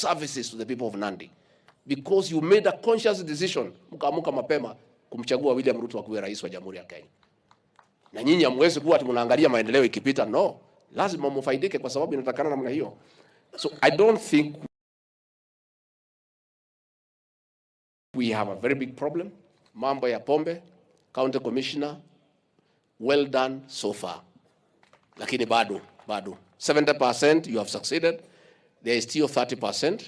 services to the people of Nandi because you made a conscious decision, mkaamuka mapema kumchagua William Ruto akuwe rais wa Jamhuri ya Kenya. Na nyinyi hamwezi kuwa ati mnaangalia maendeleo ikipita, no, lazima mufaidike kwa sababu inatakana namna hiyo. So I don't think we have a very big problem. Mambo ya pombe, county commissioner, well done so far, lakini bado bado 70% you have succeeded, there is still 30%.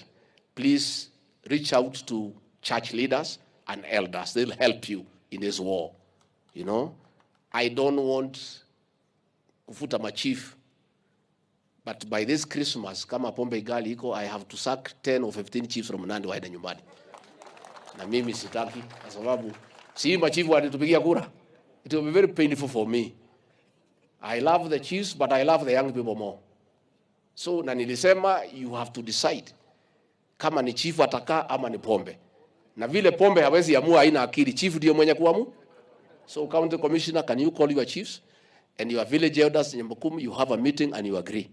Please reach out to church leaders and elders, they'll help you in this war. You know, I don't want kufuta machief, but by this Christmas, kama pombe igali iko, I have to sack 10 or 15 chiefs from Nandi waende nyumbani, na mimi sitaki, kwa sababu si machifu walitupigia kura. It will be very painful for me. I love the chiefs, but I love the young people more. So na nilisema you have to decide kama ni chifu atakaa ama ni pombe, na vile pombe hawezi amua, haina akili. Chief ndio mwenye kuamua. So county commissioner, can you call your chiefs and your village elders in Nyambakumi? You have a meeting and you agree.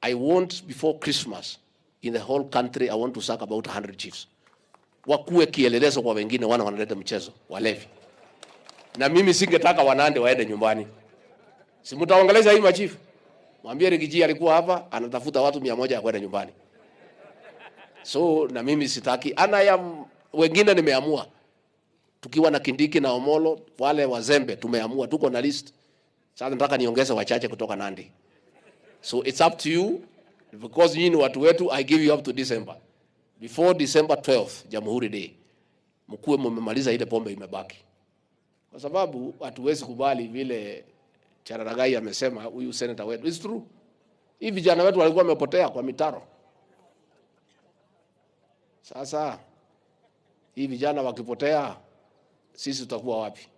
I want before Christmas in the whole country, I want to sack about 100 chiefs. Wakuwe kielelezo kwa wengine, wana wanaleta mchezo walevi, na mimi singetaka wanande waende nyumbani. Si mtaongelesha hii machifu? Mwambie Riggy G alikuwa hapa anatafuta watu 100 ya kwenda nyumbani. So na mimi sitaki. Ana ya wengine nimeamua. Tukiwa na Kindiki na Omolo wale wazembe tumeamua, tuko na list. Sasa nataka niongeze wachache kutoka Nandi. So it's up to you because nyinyi ni watu wetu. I give you up to December. Before December 12th, Jamhuri Day, mkuwe mmemaliza ile pombe imebaki, kwa sababu hatuwezi kubali vile Cherargei amesema huyu senator wetu. It's true. Hii vijana wetu walikuwa wamepotea kwa mitaro. Sasa hii vijana wakipotea, sisi tutakuwa wapi?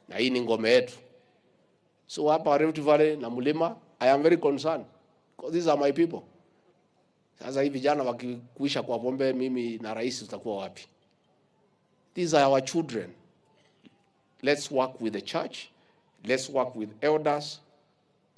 Na hii ni ngome yetu. So hapa Rift Valley na mlima, I am very concerned because these are my people. Sasa hii vijana wakikuisha kwa pombe, mimi na rais tutakuwa wapi? These are our children. Let's work with the church. Let's work with elders.